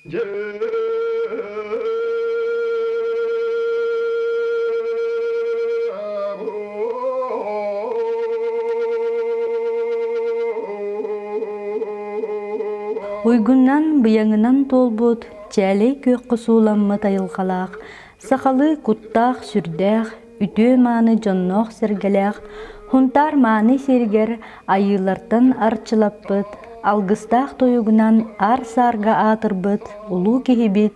Уйгунан быйаҥынан туолбут, чээлэй күөххэ сууламмыт айылҕалаах, сахалыы куттаах-сүрдээх, үтүө-мааны дьонноох-сэргэлээх Һунтаар мааны сиригэр айыылартан арчылаппыт, алгыстаах тойугунан аар-саарга аатырбыт улуу киһибит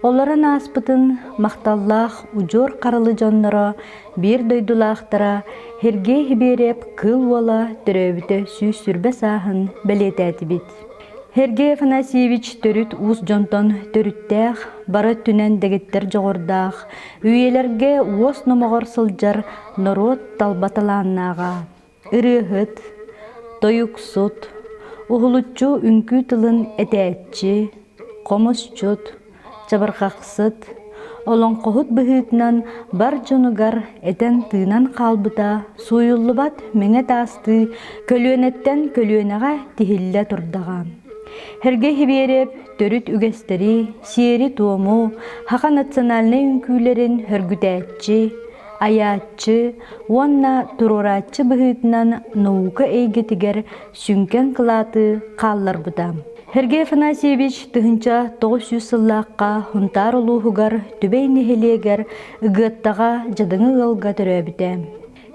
олорон ааспытын махталлаах удьуор харалы дьонноро, биир дойдулаахтара Сергей Хибиэрэп Кыыл Уола төрөөбүтэ 120 сааһын бэлиэтээтибит. Сергей Афанасьевич төрүт уус дьонтон төрүттээх, бары өттүнэн дэгиттэр дьоҕурдаах, үйэлэргэ уос номоҕор сылдьар норуот талба талааннааҕа, ырыаһыт, тойуксут, уһулуччу үҥкүү тылын этээччи, хомусчут, чабырҕахсыт, олоҥхоһут быһыытынан бар дьонугар этэн-тыынан хаалбыта сууйуллубат мэҥэ таастыы көлүөнэттэн көлүөнэҕэ тиһиллэ турдаҕа. Сергей Хибиэрэп төрүт үгэстэри, сиэри-туому, саха национальнай үҥкүүлэрин сөргүтээччи, айааччы уонна туруорааччы быһыытынан наука эйгэтигэр сүҥкэн кылааты хаалларбыта. Сергей Афанасьевич 1900 сыллаахха Һунтаар улууһугар Түбэй нэһилиэгэр Ыгыаттаҕа дьадаҥы ыалга төрөөбүтэ.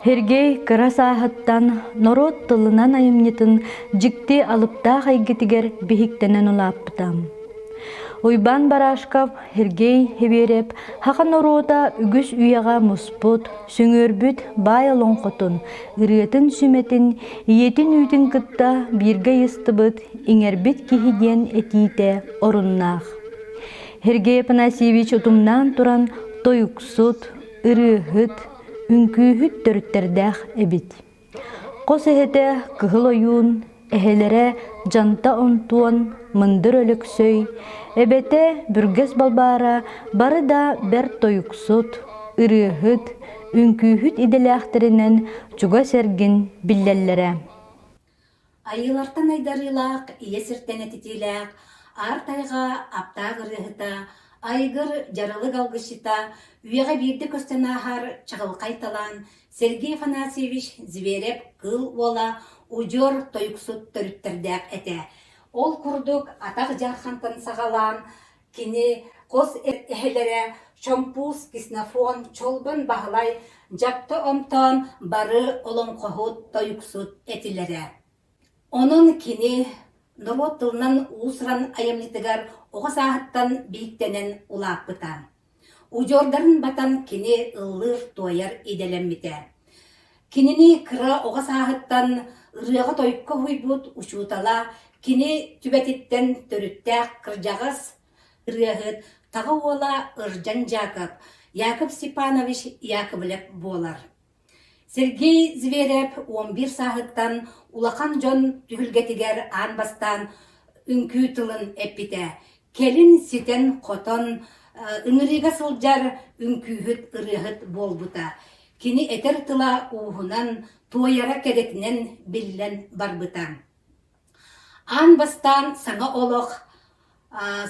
Сергей кыра сааһыттан норуот тылынан айымньытын дьикти алыптаах эйгэтигэр биһиктэнэн улааппыта. Уйбаан Барашков, Сергей Хибиэрэп саха норуота үгүс үйэҕэ муспут, сүҥүөрбүт баай олоҥхотун, ырыатын сүмэтин, ийэтин үүтүн кытта бииргэ ыйыстыбыт, иҥэрбит киһи диэн этиитэ оруннаах. Сергей Афанасьевич утумнаан туран тойуксут, ырыаһыт, үҥкүүһүт төрүттэрдээх эбит. Хос эһэтэ Кыһыл Ойуун, эһэлэрэ Дьанта Онтуон, Мындыр Өлөксөй, эбэтэ Бүргэс Балбаара бары да бэрт тойуксут, ырыаһыт, үҥкүүһүт идэлээхтэринэн чугас эргин биллэллэрэ. Айыылартан айдарыылаах, ийэ сиртэн этитиилээх, аар тайҕа аптаах ырыаһыта, айгыр дьаралык алгысчыта, үйэҕэ биирдэ көстөн ааһар чаҕылхай талаан Сергей Афанасьевич Зверев Кыыл Уола удьуор тойуксут төрүттэрдээх этэ. Ол курдук атах дьархантан саҕалаан кини хос эһэлэрэ Чомпуус Киснофон, Чолбон Баһылай, Дьапта Омтоон бары олоҥхоһут, тойуксут этилэрэ. Онон кини норуот тылынан уус-уран айымньытыгар оҕо сааһыттан бииктэнэн улааппыта. Удьуордарын батан кини ыллыыр-туойар идэлэммитэ. Кинини кыра оҕо сааһыттан ырыаҕа-тойукка уһуйбут учуутала кини түбэтиттэн төрүттээх кырдьаҕас ырыаһыт Таҕа уола Ырдьан Дьаакап, Яков Степанович Яковлев буолар. Сергей Зверев 11 сааһыттан улахан дьон түһүлгэтигэр аан бастаан үҥкүү тылын эппитэ. Кэлин ситэн-хотон ыҥырыыга сылдьар үҥкүүһүт ырыаһыт буолбута. Кини этэр тыла ууһунан, туойара кэрэтинэн биллэн барбыта. Аан бастаан саҥа олох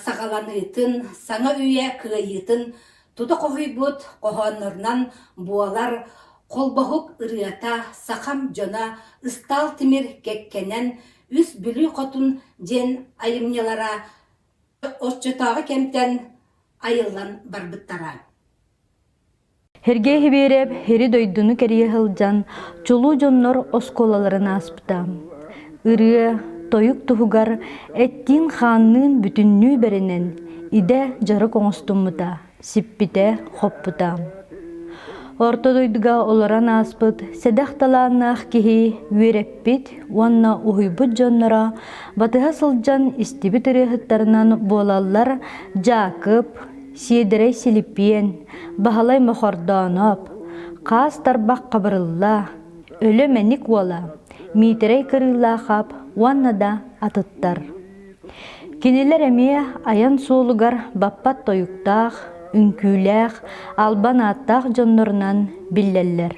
саҕаланыытын, саҥа үйэ кыайыытын тута хоһуйбут хоһооннорунан буолар Холбоһук ырыата, Сахам дьоно, Ыстаал тимир кэккэнэн, Үс Бүлүү хотун диэн айымньылара оччотооҕу кэмтэн айыллан барбыттара. Сергей Хибиэрэп сири-дойдуну кэрийэ сылдьан чулуу дьоннор оскуолаларын ааспыта. Ырыа, тойук туһугар эттиин-хаанныын бүтүннүү бэринэн идэ дьарык оҥостуммута, сиппитэ-хоппута. Орто дойдуга олорон ааспыт сэдэх талааннаах киһи үөрэппит уонна уһуйбут дьонноро батыһа сылдьан истибит ырыаһыттарынан буолаллар Дьаакып, Сиэдэрэй Силиппиэн, Баһылай Мохордооноп, Хаас Тарбах Хабырылла, Өлө Мэник уола, Миитэрэй Кырыылаахап уонна да атыттар. Кинилэр эмиэ айан суолугар баппат тойуктаах, үҥкүүлээх, албан ааттаах дьоннорунан биллэллэр.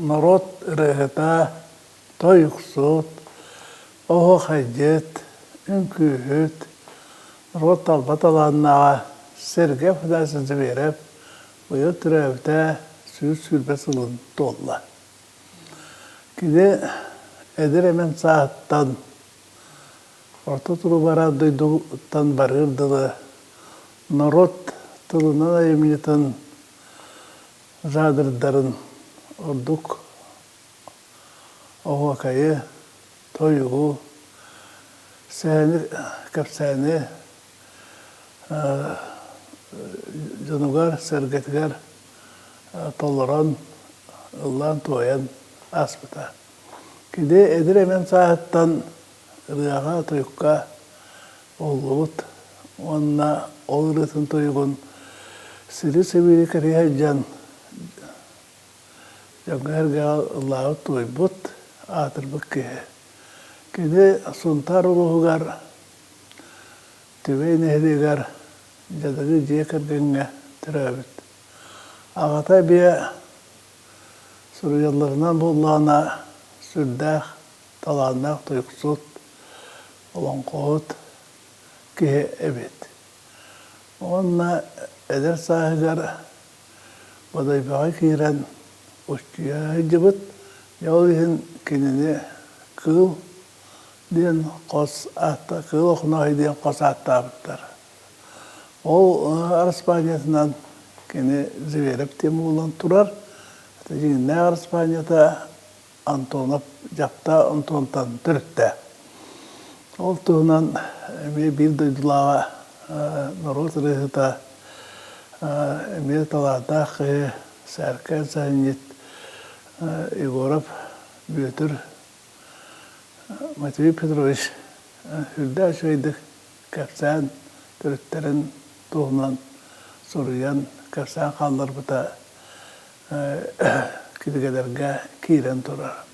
Норуот ырыаһыта, тойуксут, оһуохайдьыт, үҥкүүһүт. норуот талба талааннааҕа Сергей Афанасьевич Зверев быйыл төрөөбүтэ 120 сылын туолла. Кини эдэр эмэн сааһыттан Орто туруу дойдуттан барыар дылы норуот тылынан айымньытын жаадырдарын ордук оһуокайы, тойугу, сэһэни, кэпсээни дьонугар-сэргэтигэр толорон, ыллаан-туойан ааспыта. Кини эдэр эмэн сааһыттан ырыаҕа, тойукка уһуллубут уонна ол ырыатын тойугун сири-сибиири кэрийэ сылдьан дьоҥҥо-сэргэҕэ ыллаабыт-туойбут, аатырбыт киһи. Кини Сунтаар улууһугар Түбэй нэһилиэгэр дьадаҥы дьиэ кэргэҥҥэ төрөөбүт. Аҕата эбиэ суруйалларынан буоллаҕына сүрдээх талааннаах тойуксут, олоҥхоһут киһи эбит. Уонна эдэр сааһыгар Бодойбоҕо киирэн устьуйа сылдьыбыт. Дьэ ол иһин кинини Кыыл диэн хос аатта Кыыл Охонооһой диэн хос ааттаабыттар. Ол араспаанньатынан кини Зверев диэн буолан турар. Дьиҥнээх араспаанньата Антонов Дьапта Антонтан төрүттээх. Ол туһунан эмиэ биир дойдулааҕа норуот ырыаһыта эмиэ талааннаах киһи Сээркээн сэһэнньит Егоров Бүөтүр Матвей Петрович сүрдээх үчүгэйдик кэпсээн төрүттэрин туһунан суруйан кэпсээн хаалларбыта кинигэлэргэ киирэн турар.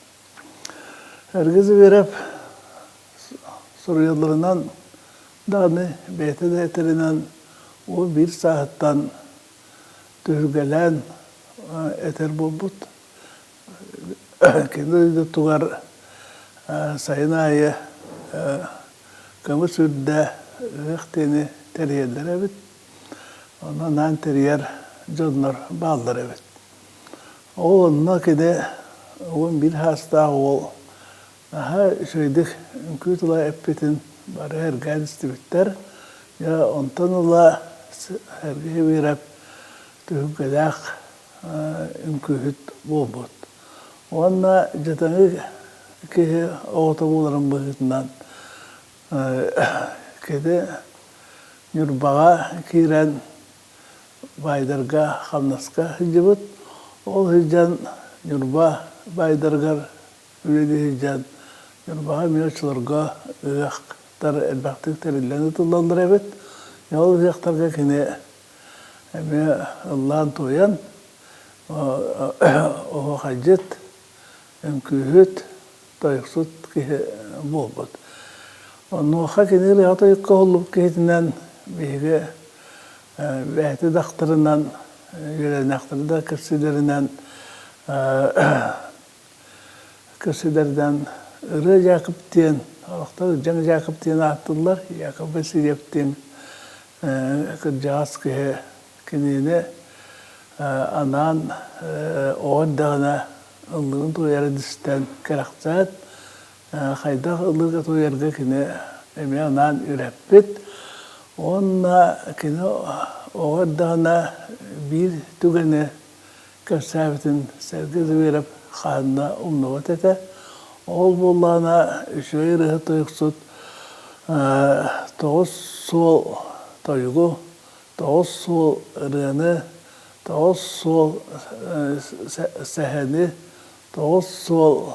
Эргэ Зверев суруйалларынан даҕаны бэйэтэ да этэринэн 11 сааһыттан түһүлгэлээн этэр буолбут. Кини дойдутугар сайын аайы көмүс үрдэ ыһыах диэни тэрийэллэр эбит. Онно анаан тэрийэр дьоннор бааллар эбит. Ол онно кини 11 саастаах уол наһаа үчүгэйдик үҥкүү тыла эппитин бары эргээн истибиттэр. Дьэ, онтон ыла Сергей Выров түһүлгэлээх үҥкүүһүт буолбут. Уонна дьадаҥы киһи оҕото буоларын быһыытынан кини Ньурбаҕа киирэн баайдарга хамнаска сылдьыбыт. Ол сылдьан Ньурба баайдарыгар үлэлии сылдьан Ньурбаҕа эмиэ оччолорго ыһыахтар элбэхтик тэриллэн ыытыллаллар эбит. Ол ыһыахтарга кини эмиэ ыллаан-туойан оһуохайдьыт, үҥкүүһүт, тойуксут киһи буолбут. Онуоха кини ырыаҕа тойукка уһуллубут киһитинэн биһиги бэйэтэ дактарынан, үөрэнээхтэрэ да кэпсиилэринэн кэпсиилэринэн Ырыа Дьаакып диэн, олохтоох Ырдьаҥ Дьаакып диэн ааттыыллар, Яков Васильев диэн кырдьаҕас киһи кинини анаан оҕо эрдэҕинэ ыллыгын туойарын истэн кэрэхсээт, хайдах ыллыырга туойарга кини эмиэ анаан үөрэппит. Уонна кини оҕо эрдэҕинэ биир түгэни кэпсээбитин Сергей Зверев хаһан да умнубат этэ. Ол буоллаҕына үчүгэй ырыаһыт тойуксут тоҕус суол тойугу, тоҕус суол ырыаны, тоҕус суол сэһэни, тоҕус суол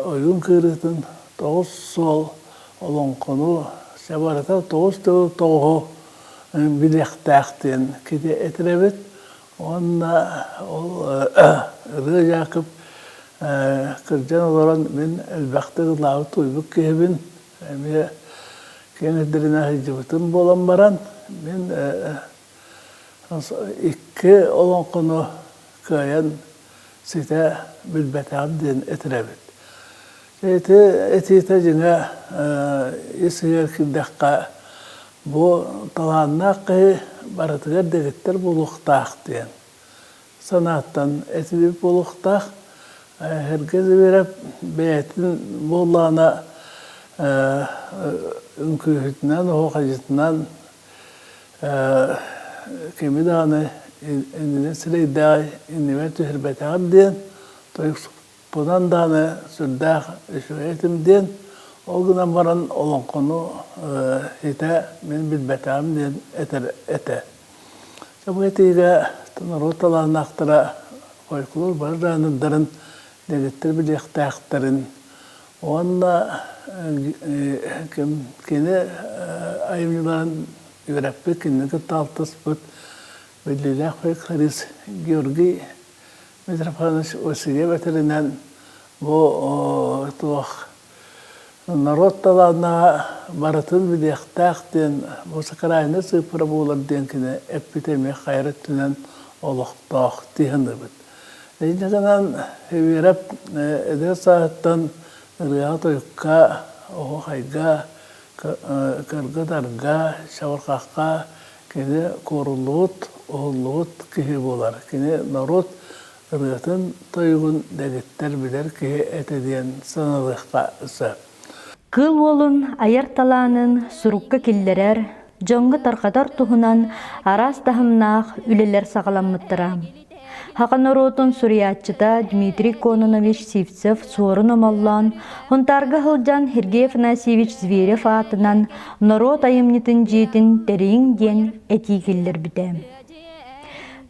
ойуун кыырыытын, тоҕус суол олоҥхону, чэ барыта тоҕус төгүл тоҕуһу билиэхтээх диэн кини этэр эбит. Уонна ол Ырыа Дьаакып кырдьан олорон мин элбэхтик ыллаабыт туойбут киһибин, эмиэ киэҥ сирдэринэн сылдьыбытым буолан баран, мин икки олоҥхону кыайан ситэ билбэтэҕим диэн этэр эбит. Ити этиитэ дьиҥэ ис иһигэр киирдэххэ. Бу талааннаах киһи барытыгар дэгиттэр буолуохтаах диэн санааттан этилибит буолуохтаах. Сергей Зверев бэйэтин буоллаҕына үҥкүүһүтүнэн, оһуохайдьытынан кими даҕаны иннинэ сирэйдээҕи иннибэр түһэрбэтэҕим диэн тойуксуппунан даҕаны сүрдээх үчүгэй этим диэн ол гынан баран олоҥхону ситэ мин билбэтэҕим диэн этэр этэ. Бу этиигэ норуот талааннаахтара фольклор бары жанрдарын дэгиттэр билиэхтээхтэрин уонна кини айымньыларын үөрэппит, кинини кытта алтыспыт биллиилээх фольклорист Георгий Митрофанович Васильев этэринэн бу туох норуот талааннаҕа барытын билиэхтээх диэн бу сакральнай цифра буолар диэн кини эппитэ эмиэ хайа өттүнэн олохтоох дии саныыбыт. Инньэ гынан Вера эдэр сааһыттан ырыаҕа-тойукка, оһуохайга, кыргыдарга, чабырҕахха кини куоруллубут, уһуллубут киһи буолар. Кини норуот ырыатын тойугун дэгиттэр билэр киһи этэ диэн саналыахха сөп. Кыыл уолун айар талаанын сурукка киллэрэр, дьоҥҥо тарҕатар туһунан араас таһымнаах үлэлэр саҕаламмыттара. Саха норуотун суруйааччыта Дмитрий Кононович Сивцев Суорун Омоллоон Һунтаарга сылдьан Сергей Афанасьевич Зверев аатынан норуот айымньытын дьиэтин тэрийиҥ диэн этии киллэрбитэ.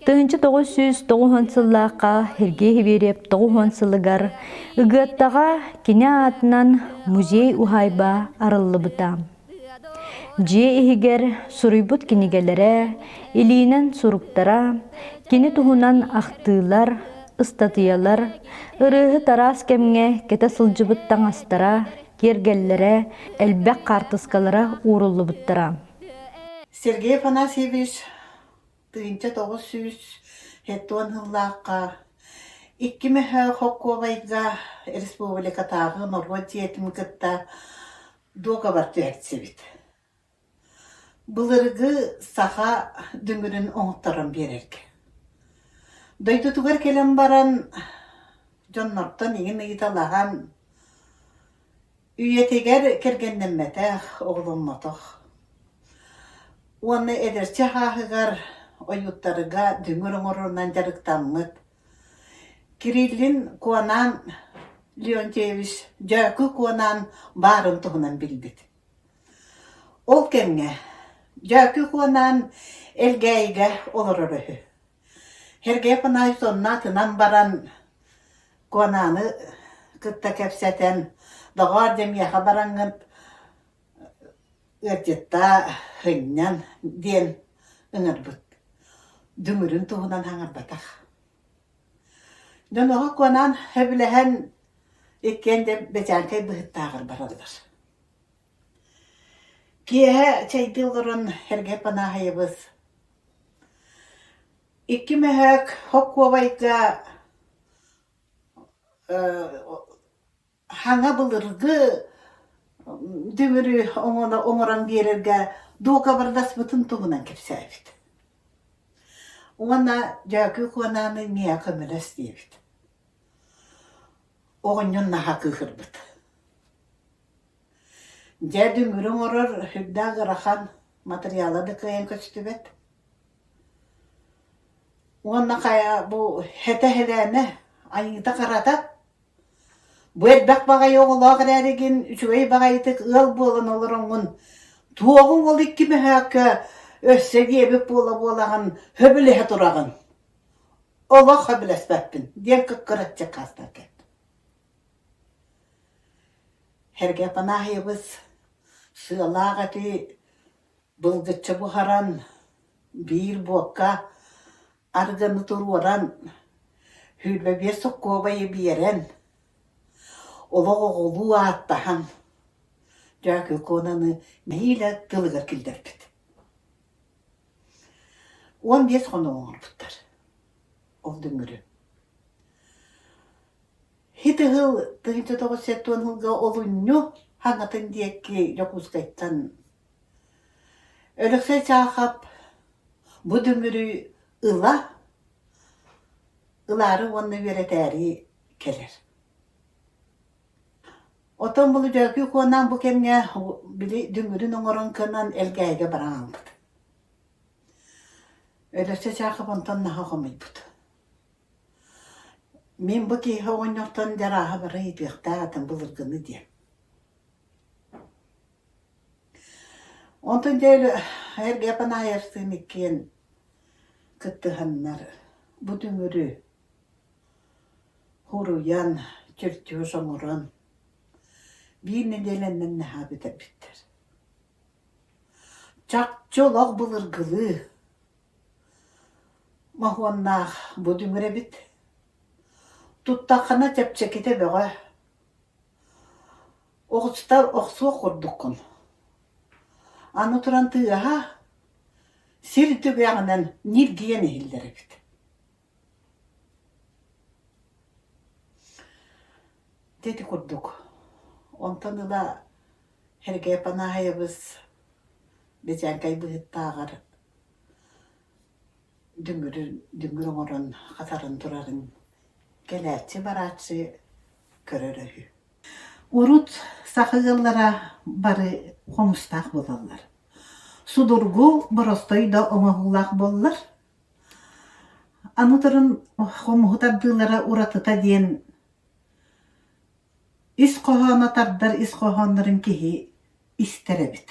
1990 сыллаахха Сергей Зверев 90 сылыгар Ыгыаттаҕа кини аатынан музей-уһаайба арыллыбыта. Дьиэ иһигэр суруйбут кинигэлэрэ, илиинэн суруктара, кини туһунан ахтыылар, ыстатыйалар, ырыаһыт араас кэмҥэ кэтэ сылдьыбыт таҥастара, киэргэллэрэ, элбэх хаартыскалара ууруллубуттара. Сергей Афанасьевич 1970 сыллаахха икки мөһөөх холкуобайга республикатааҕы норуот дьиэтин кытта дуогабар түһэрсибит. Былыргы саха дүҥүрүн оҥотторон биэрэргэ. Дойдутугар кэлэн баран дьоннортон иҥин ыйыталаһан үйэтигэр кэргэннэммэтэх, оҕоломмотох. Уонна эдэрчи сааһыгар ойууттарга дүҥүр оҥорорунан дьарыктаммыт Кириллин Куонаан Леонтьевич Дьөөкү Куонаан баарын туһунан билбит. Ол кэмҥэ Дьөөкү Куонаан Элгээйигэ олорор үһү. Сергей Афанасьевич онно атынан баран Куонааны кытта кэпсэтэн, доҕоор дьэ миэхэ бараҥҥын ыалдьыттаа сынньан диэн ыҥырбыт. Дүҥүрүн туһунан саҥарбатах. Дьоноҕо Куонаан сөбүлэһэн иккиэн дьэ бэчээҥкэй быһыттааҕар бараллар. Киэһэ чэйдии олорон Сергей Панаһаевыс икки мөһөөк хоккуобайга Хаҥа былыргы дүҥүрү оҥорон биэрэргэ дуогабардаспытын туһунан кэпсээбит. Уонна Дьөөкү Куонааны миэхэ көмөлөс диэбит. Оҕонньор наһаа кыыһырбыт. Дьэ дүҥүрү оҥорор сүрдээх ыарахан матырыйаала да кыайан көстүбэт. Уонна хайа бу хэтэ-хэлээнэ айыыта-харата Бу элбэх баҕайы оҕолоох эрээригин үчүгэй баҕайытык ыал буолан олороҥҥун туоҕуҥ ол икки мөһөөккө өссө диэбит буола-буолаҕын сөбүлэһэ тураҕын. Олох сөбүлэспэппин диэн кыккыраччы хаастан кэллим. Сергей Афанасьевич сыалаах эти былгыччы буһаран биир буокка арыгыны туруоран, 25 сокуобайы биэрэн, олох оҕолуу ааттаһан, Дьөөкү Куонаны нэһиилэ тылыгар киллэрбит. 15 хонук оҥорбуттар ол дүҥүрү. Ити сыл 1970 сылга олунньу хаҥатын диэки Дьокуускайтан Өлөксөй Чаахап бу дүҥүрү ыла, ылаары уонна үөрэтээри кэлэр. Оттон Булудьөөкүү Куонаан бу кэмҥэ били дүҥүрүн оҥорон кынан Элгээйигэ баран хаалбыт. Өлөксөй Чаахап онтон наһаа хомойбут. Мин бу киһи оҕонньортон дьарааһа бары ыйытыахтаах этим былыргыны диэн. Онтон дьэ Эргэ Панаевтыын иккиэн кыттыһаннар бу дүҥүрү Хуруйан, чертеж оҥорон биир нэдиэлэннэн наһаа бүтэрбиттэр. Чахчы олох былыргылыы моһуоннаах бу дүҥүр эбит. Туттаххына чэпчэкитэ бөҕө. Оҕустар охсуох курдуккун. Аны туран тыаһа сир түгэҕинэн ньиргийэн иһиллэр эбит. Дьэ ити курдук. Онтон ыла Сергей Панаевич Бэдьээҥкэй быһыттааҕар дүҥүрүн дүҥүр оҥорон хатаран турарын кэлээччи-барааччы көрөрө үһү. Урут саха ыаллара бары хомустаах буолаллар. Судургу, боростой да оҥоһуулаах буоллар, Аны туран хомуһу тардыылара уратыта диэн ис хоһооно тардар ис хоһооннорун киһи истэр эбит.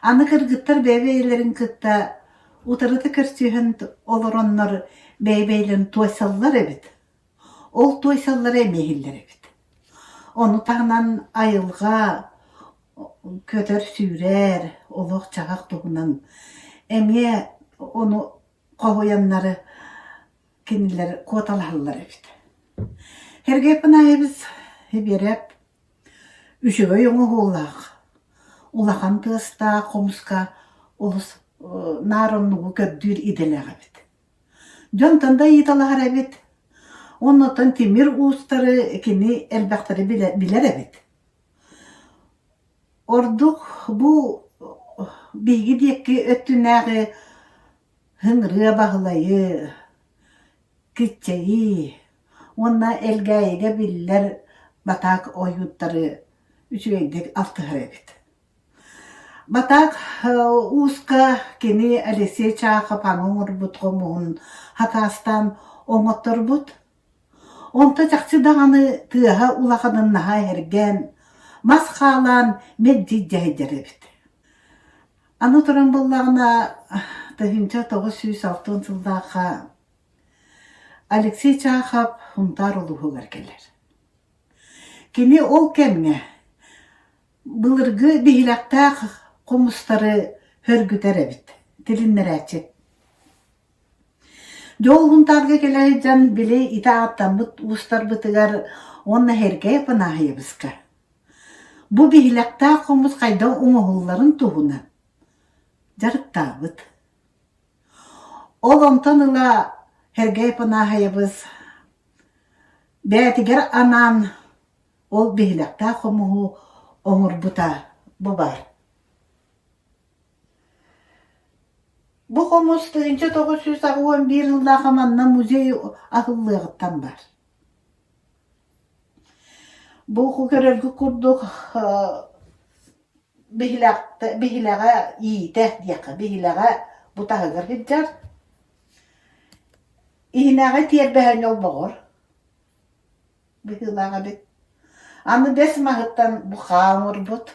Аны кыргыттар бэйэ-бэйэлэрин кытта утарыта көрсүһэн олороннор бэйэ-бэйэлэрин туойсаллар эбит. Ол туойсаллара эмиэ иһиллэр эбит. Ону таһынан айылҕа көтөр-сүүрэр, олох-дьаһах туһунан эмиэ ону хоһуйаннары кинилэр куоталаһаллар эбит. Сергей Панаевич Сибиэрэп үчүгэй оҥоһуулаах, улахан тыастаах хомуска олус наар оннугу көрдүүр идэлээх эбит. Дьонтон да ыйыталаһар эбит. Оннуттан тимир уустары кини элбэхтэри билэр эбит. Ордук бу биһиги диэки өттүнээҕи Ыҥырыа Баһылайы, Киччэйи уонна Элгээйигэ биллэр Батаак ойууттары үчүгэйдик алтыһар эбит. Батаак ууска кини Алексей Чаахап аҥы оҥорбут хомуһун хакаастаан оҥотторбут. Онто чахчы даҕаны тыаһа улаханын наһаа эһэргээн, мас хаалаан мэлдьи дьэһэйдэр эбит. Аны туран буоллаҕына, 1960 сыллаахха Алексей Чаахап Сунтаар улууһугар кэлэр. Кини ол кэмҥэ былыргы биһилэхтээх хомустары хөргүтэр эбит, тилиннэрээччи. Дьэ ол Һунтаарга кэлэ сылдьан били ити ааттаммыт уустарбытыгар уонна Сергей Афанасьевичка бу биһилэхтээх хомус хайдах оҥоһулларын туһунан дьарыктаабыт. Ол онтон ыла Сергей Афанасьевич бэйэтигэр анаан ол биһилэхтээх хомуһу оҥорбута бу баар. Бу хомус 1981 сыллаахха манна музей аһыллыаҕыттан баар. Бу көрөргүт курдук биһилэҕэ иитэ диэххэ, биһилэҕэ бу таһыгар сылдьар. Иһинээҕи тиэрбэһэ ньолбоҕор быһыылаах эбит. Аны бэс маһыттан бу хаа оҥорбут.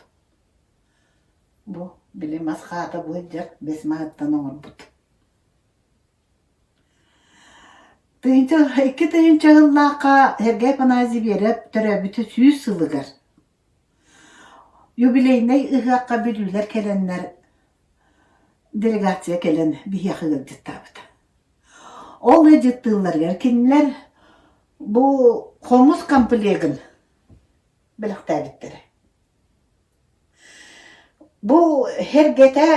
Бу били мас хаата бу сылдьар бэс маһыттан оҥорбут. 2000 сыллаахха Сергей Афанасьевич Зверев төрөөбүтэ 100 сылыгар юбилейнай ыһыахха бүлүүлэр кэлэннэр делегация кэлэн биһиэхэ ыалдьыттаабыта. Ол ыалдьыттыылларыгар кинилэр бу хомус комплегын бэлэхтээбиттэрэ. Бу сэргэтэ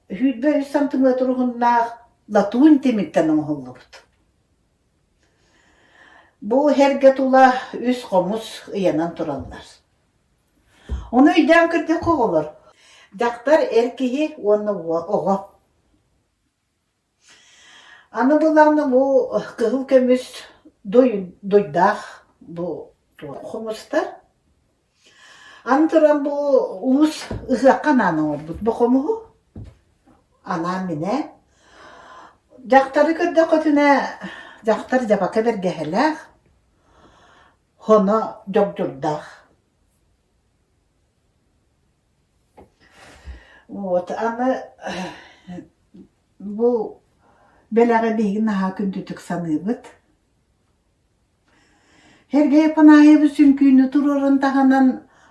23 сантиметр уһуннаах латунь тимиртэн оҥоһуллубут. Бу сэргэ тула үс хомус ыйанан тураллар. Ону өйдөөн көрдөххө оҕолор. Дьахтар эр киһи уонна оҕо. Аны былаана бу кыһыл көмүс дуйдаах бу хомустар. Аны туран бу уус ыһыахха анаан оҥорбут бу хомуһу анаан-минээн. Дьахтары көрдөххүтүнэ дьахтар дьабака бэргэһэлээх, хоно дьогдьурдаах. Вот аны бу бэлэҕи биһиги наһаа күндүтүк саныыбыт. Сергей Афанасьевич үҥкүүнү туруоран таһынан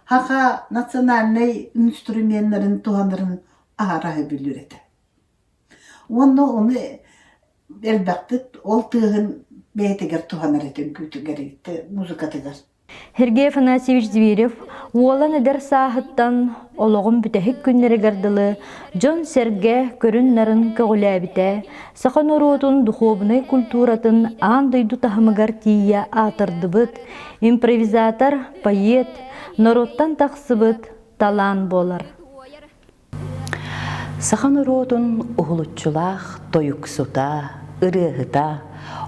саха национальнай инструменнарын туһанарын аһара сөбүлүүр этэ. Уонна ону элбэхтик ол тыаһын бэйэтигэр туһанар этэ үҥкүүтүгэр, музыкатыгар. Сергей Афанасьевич Зверев уолан эдэр сааһыттан олоҕун бүтэһик күннэригэр дылы дьон-сэргэ көрүн-нарын көҕүлээбитэ, саха норуотун духуобунай культуратын аан дойду таһымыгар тиийэ аатырдыбыт импровизатор, поэт, норуоттан тахсыбыт талаан буолар. Саха норуотун уһулуччулаах тойуксута, ырыаһыта,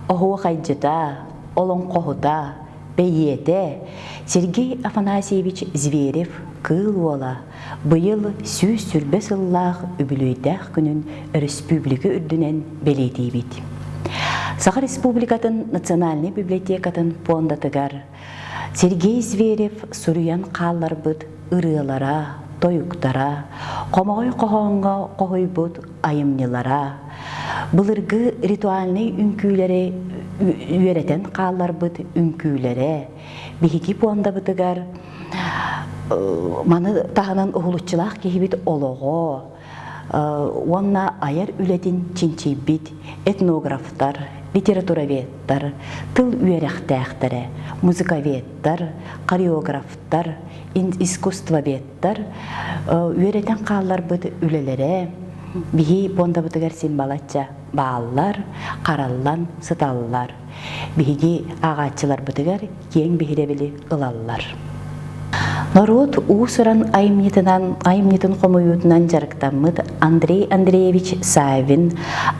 оһуохайдьыта, олоҥхоһута, бэйиэтэ Сергей Афанасьевич Зверев Кыыл Уола быйыл 120 сыллаах үбүлүөйдээх күнүн өрөспүүбүлүкэ үрдүнэн бэлиэтиибит. Саха Республикатын Национальнай библиотекатын пуондатыгар Сергей Зверев суруйан хаалларбыт ырыалара, тойуктара, хомоҕой хоһооҥҥо хоһуйбут айымньылара, былыргы ритуальнай үҥкүүлэри үөрэтэн хаалларбыт үҥкүүлэрэ биһиги пуондабытыгар маны таһынан уһулуччулаах киһибит олоҕо, уонна айар үлэтин чинчийбит этнографтар, литературоведтар, тыл үөрэхтээхтэрэ, музыковедтар, хореографтар, искусствоведтар үөрэтэн хаалларбыт үлэлэрэ биһи пуондабытыгар син балачча бааллар, хараллан сыталлар. Биһиги ааҕааччыларбытыгар киэҥ биһирэбили ылаллар. Норуот уус-уран айымньытынан айымньытын хомуйуутунан дьарыктаммыт Андрей Андреевич Саввин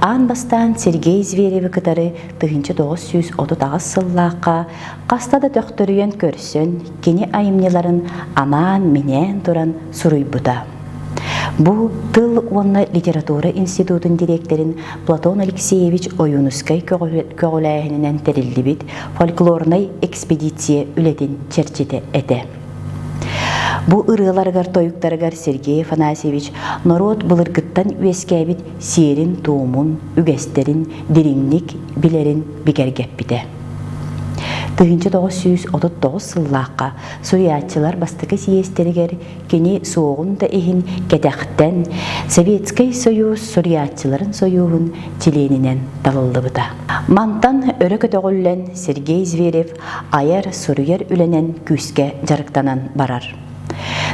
аан бастаан Сергей Звереви кытары 1938 сыллаахха хаста да төхтөрүйэн көрсөн, кини айымньыларын анаан-минээн туран суруйбута. Бу тыл уонна литература институтун дириэктэрин Платон Алексеевич Ойуунускай көҕүлээһининэн тэриллибит фольклорнай экспедиция үлэтин чэрчитэ этэ. Бу ырыаларыгар тойуктарыгар Сергей Афанасьевич норуот былыргыттан үөскээбит сиэрин-туомун, үгэстэрин дириҥник билэрин бигэргэппитэ. 1939 сыллаахха суруйааччылар бастакы сийиэстэригэр Кини суоҕун да иһин кэтэхтэн Советскай Союз суруйааччыларын сойууһун чилиэнинэн талыллыбыта. Мантан өрө көтөҕүллэн Сергей Зверев айар-суруйар үлэнэн күүскэ дьарыктанан барар.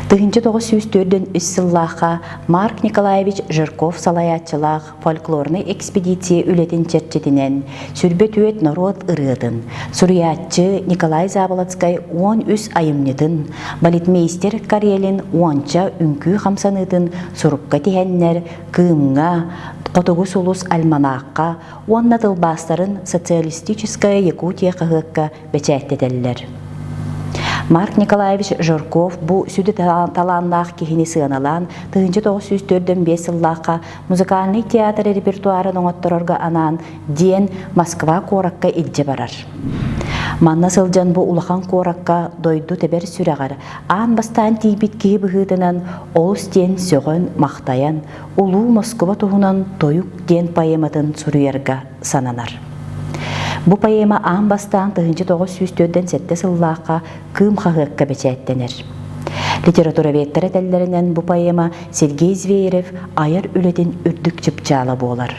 1943 сыллаахха Марк Николаевич Жирков салайааччылаах фольклорнай экспедиция үлэтин чэрчитинэн сүрбэ түөрт норуот ырыатын, суруйааччы Николай Заболоцкай 13 айымньытын, балетмейстер Карелин уонча үҥкүү хамсаныытын сурукка тиһэннэр Кыымҥа, Хотугу сулус альманаахха уонна тылбаастарын Социалистическая Якутия хаһыакка бэчээттэтэллэр. Марк Николаевич Жирков бу сүдү талааннаах киһини сыаналаан 1945 сыллаахха музыкальный театр репертуарын оҥотторорго анаан диэн Москва куоракка илдьэ барар. Манна сылдьан бу улахан куоракка дойду тэбэр сүрэҕэр аан бастаан тиийбит киһи быһыытынан олус диэн сөҕөн-махтайан Улуу Москуба туһунан тойук диэн поэматын суруйарга сананар. Бу поэма аан бастаан 1947 сыллаахха Кыым хаһыакка бэчээттэнэр. Литературоведтар этэллэринэн бу поэма Сергей Зверев айар үлэтин үрдүк чыпчаала буолар.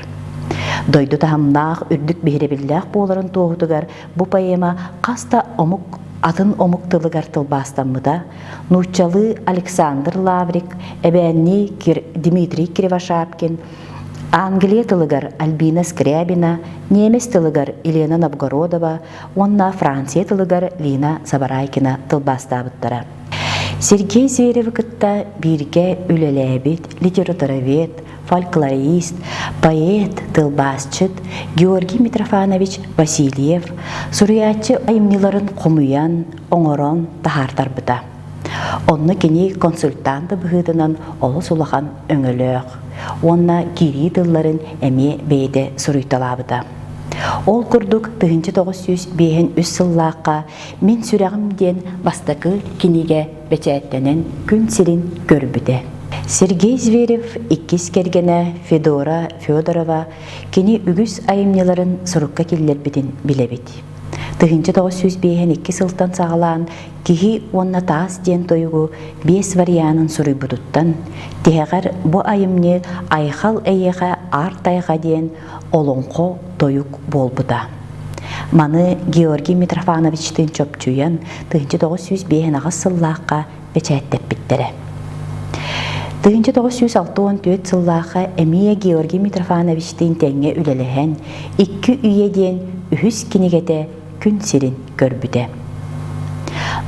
Дойду таһымнаах, үрдүк биһирэбиллээх буоларын туоһутугар бу поэма хас да омук атын омук тылыгар тылбаастаммыта, нууччалыы Александр Лаврик, эбээннии Дмитрий Кривошапкин, Англия тылыгар Альбина Скрябина, немец тылыгар Елена Новгородова уонна Франция тылыгар Лина Сабарайкина тылбаастаабыттара. Сергей Зверевы кытта бииргэ үлэлээбит литературовед, фольклорист, поэт, тылбаасчыт Георгий Митрофанович Васильев суруйааччы айымньыларын хомуйан, оҥорон таһаартарбыта. Онно кини консультант быһыытынан олус улахан өҥөлөөх уонна киирии тылларын эмиэ бэйэтэ суруйталаабыта. Ол курдук 1953 сыллаахха «Мин сүрэҕим» диэн бастакы кинигэ бэчээттэнэн күн сирин көрбүтэ. Сергей Зверев иккис кэргэнэ Федора Федорова кини үгүс айымньыларын сурукка киллэрбитин билэбит. 1952 сылтан саҕалаан Киһи уонна таас диэн тойугу биэс варианын суруйбутуттан, тиһэҕэр бу айымньы Айхал эйиэхэ аар тайҕа диэн олоҥхо тойук буолбута. Маны Георгий Митрофановичтыын чопчуйан 1958 сыллаахха бэчээттэппиттэрэ. 1964 сыллаахха эмиэ Георгий Митрофановичтыын тэҥҥэ үлэлэһэн «Икки үйэ» диэн үһүс кинигэтэ күн сирин көрбүтэ.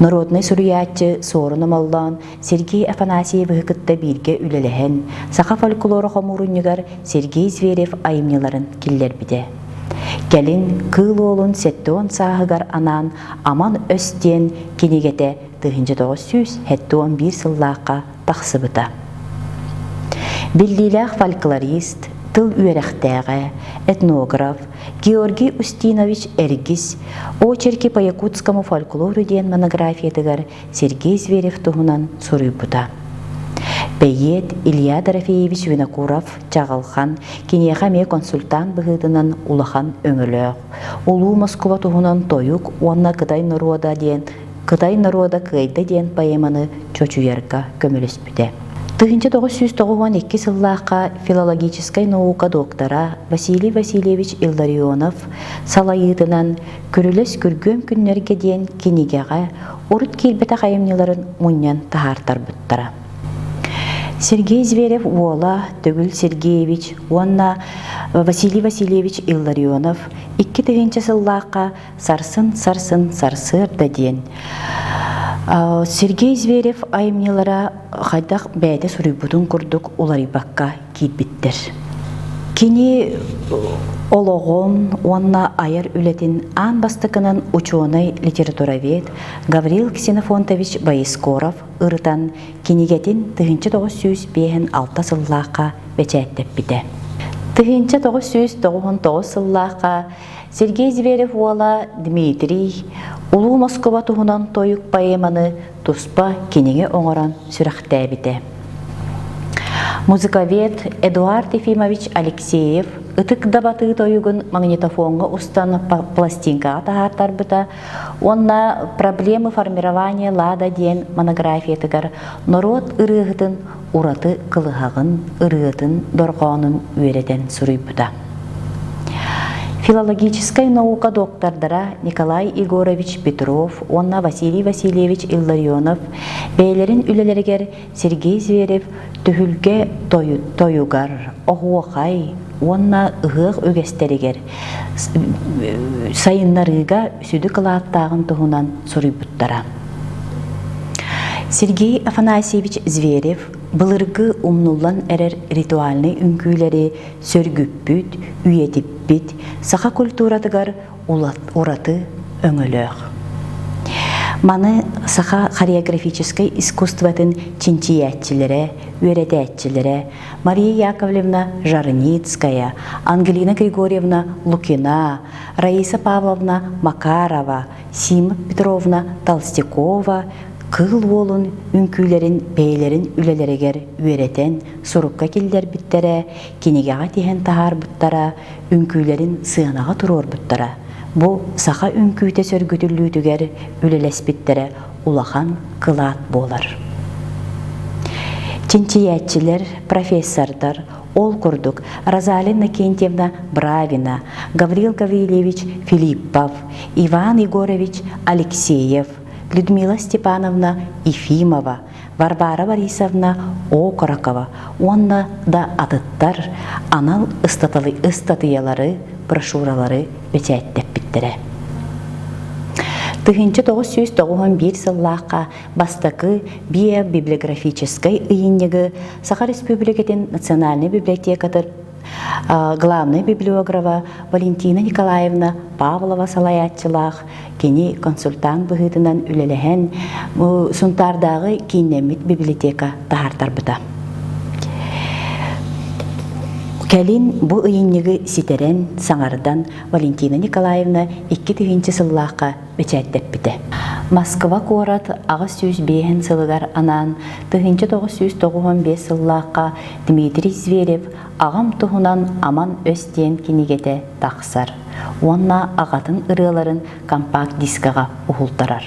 Народнай суруйааччы Суорун Омоллоон Сергей Афанасьевиһы кытта бииргэ үлэлэһэн, саха фольклора хомуурунньугар Сергей Зверев айымньыларын киллэрбитэ. Кэлин Кыыл Уолун 70 сааһыгар анаан Аман өс диэн кинигэтэ 1971 сыллаахха тахсыбыта. Биллиилээх фольклорист, тыл үөрэхтээҕэ, этнограф Георгий Устинович Эргис «Очерки по якутскому фольклору» диэн монографиятыгар Сергей Зверев туһунан суруйбута. Бэйиэт Илья Дорофеевич Винокуров Чаҕылхан киниэхэ эмиэ консультант быһыытынан улахан өҥөлөөх. Улуу Москуба туһунан тойук уонна Кытай норуода диэн Кытай норуода кыайда диэн поэманы чочуйарга көмөлөспүтэ. 1992 сыллаахха филологическай наука доктора Василий Васильевич Илларионов салайыытынан Күрүлэс күргүөм күннэргэ диэн кинигэҕэ урут киирбэтэх айымньыларын мунньан таһаартарбыттара. Сергей Зверев уола Төгүл Сергеевич уонна Василий Васильевич Илларионов 2000 сыллаахха Сарсын, сарсын, сарсыарда диэн Сергей Зверев айымньылара хайдах бэйэтэ суруйбутун курдук уларыйбакка киирбиттэр. Кини олоҕун уонна айар үлэтин аан бастакынан учуонай-литературовед Гаврил Ксенофонтович Боескоров ырытан кинигэтин 1956 сыллаахха бэчээттэппитэ. 1999 сыллаахха Сергей Зверев уола Дмитрий Улуу Москуба туһунан тойук поэманы туспа кинигэ оҥорон сүрэхтээбитэ. Музыковед Эдуард Ефимович Алексеев Ытык дабатыы тойугун магнитофоҥҥа устан пластинкаҕа таһаартарбыта уонна «Проблемы формирования лада» диэн монографиятыгар норуот ырыаһытын ураты кылыһаҕын, ырыатын дорҕоонун үөрэтэн суруйбута. Филологическай наука доктордара Николай Егорович Петров уонна Василий Васильевич Илларионов бэйэлэрин үлэлэригэр Сергей Зверев түһүлгэ тойугар, оһуохай уонна ыһыах үгэстэригэр сайыннарыыга сүдү кылааттааҕын туһунан суруйбуттара. Сергей Афанасьевич Зверев былыргы умнуллан эрэр ритуальнай үҥкүүлэри сөргүппүт, үйэтиппит, саха культуратыгар ураты өҥөлөөх. Маны саха хореографическай искусствотын чинчийээччилэрэ, үөрэтээччилэрэ Мария Яковлевна Жарницкая, Ангелина Григорьевна Лукина, Раиса Павловна Макарова, Сима Петровна Толстякова Кыыл Уолун үҥкүүлэрин бэйэлэрин үлэлэригэр үөрэтэн сурукка киллэрбиттэрэ, кинигэҕэ тиһэн таһаарбыттара, үҥкүүлэрин сыанаҕа туруорбуттара. Бу саха үҥкүүтэ сөргүтүллүүтүгэр үлэлэспиттэрэ улахан кылаат буолар. Чинчийээччилэр, профессордар ол курдук Розалия Иннокентьевна Бравина, Гаврил Гаврильевич Филиппов, Иван Егорович Алексеев, Людмила Степановна Ефимова, Варвара Борисовна Окорокова уонна да атыттар анал ыстатыйалары, брошюралары бэчээттэппиттэрэ. 1991 сыллаахха бастакы биобиблиографическай ыйынньыгы Саха Республикатын Национальнай библиотекатын главнай библиографа Валентина Николаевна Павлова салайааччылаах кини консультант быһыытынан үлэлэһэн Сунтаардааҕы кииннэммит библиотека таһаартарбыта. Кэлин бу ыйынньыгы ситэрэн, саҥардан Валентина Николаевна 2000 сыллаахха бэчээттэппитэ. Москва куорат 805 сылыгар анаан 1995 сыллаахха Дмитрий Зверев «Аҕам туһунан аман өс» диэн кинигэтэ тахсар уонна аҕатын ырыаларын компакт-дискаҕа уһултарар.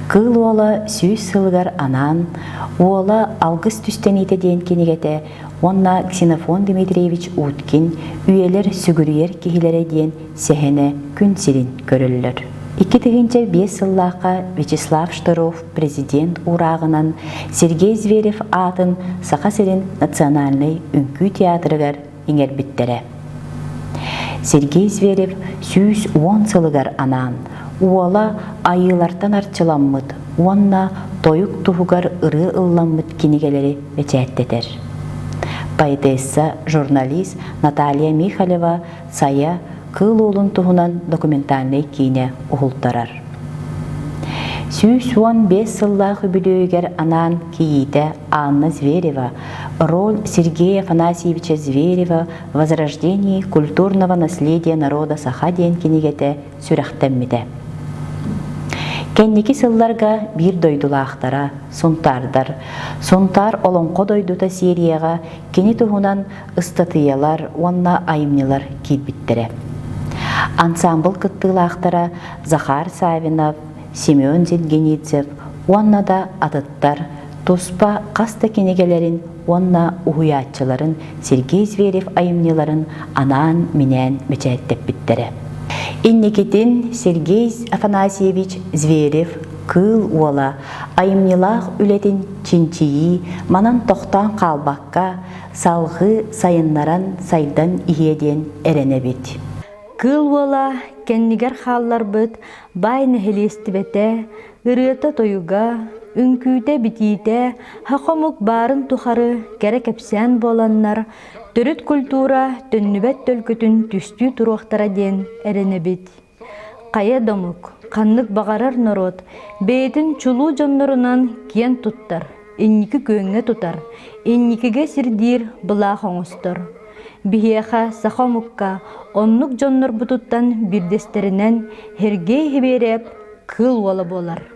Кыыл уола сүүс сылыгар анаан «Уола алгыс түстэниитэ» диэн кинигэтэ уонна Ксенофон Дмитриевич Уткин «Үйэлэр сүгүрүйэр киһилэрэ» диэн сэһэнэ күн сирин көрөллөр. 2005 сыллаахха Вячеслав Штыров президент уурааҕынан Сергей Зверев аатын Саха сирин национальнай үҥкүү театрыгар иҥэрбиттэрэ. Сергей Зверев 110 сылыгар анаан уола айыылартан арчыламмыт уонна тойук туһугар ырыа ылламмыт кинигэлэри бэчээттэтэр. Поэтесса, журналист Наталья Михалева Сайа Кыыл Уолун туһунан документальнай киинэ уһултарар. 115 сыллаах үбүлүөйүгэр анаан кийиитэ Анна Зверева роль Сергея Афанасьевича Зверева «Возрождение культурного наследия народа Саха» диэн кинигэтэ сүрэхтэммитэ. Кэнники сылларга биир дойдулаахтара Сунтаардар Сунтаар олоҥхо дойдута серияҕа кини туһунан ыстатыйалар уонна айымньылар киирбиттэрэ. Ансаамбыл кыттыылаахтара Захар Савинов, Семен Зингеницев уонна да атыттар туспа хас да кинигэлэрин уонна уһуйааччыларын Сергей Зверев айымньыларын анаан-минээн бэчээттэппиттэрэ. Инникитин Сергей Афанасьевич Зверев Кыыл Уола айымньылаах үлэтин чинчийии манан тохтоон хаалбакка, салҕыы сайыннаран сайдан иһиэ диэн эрэнэбит. Кыыл Уола кэннигэр хаалларбыт баай нэһилиэстибэтэ, ырыата-тойуга, үҥкүүтэ-битиитэ саха омук баарын тухары кэрэ кэпсээн буоланнар, төрүт культура төннүбэт төлкөтүн түстүү туруохтара диэн эрэнэбит. Хайа да омук, ханнык баҕарар норуот бэйэтин чулуу дьоннорунан киэн туттар, инники күөҥҥэ тутар, инникигэ сирдиир былаах оҥостор. Биһиэхэ, саха омукка, оннук дьоннорбутуттан биирдэстэринэн Сергей Хибиэрэп Кыыл Уола буолар.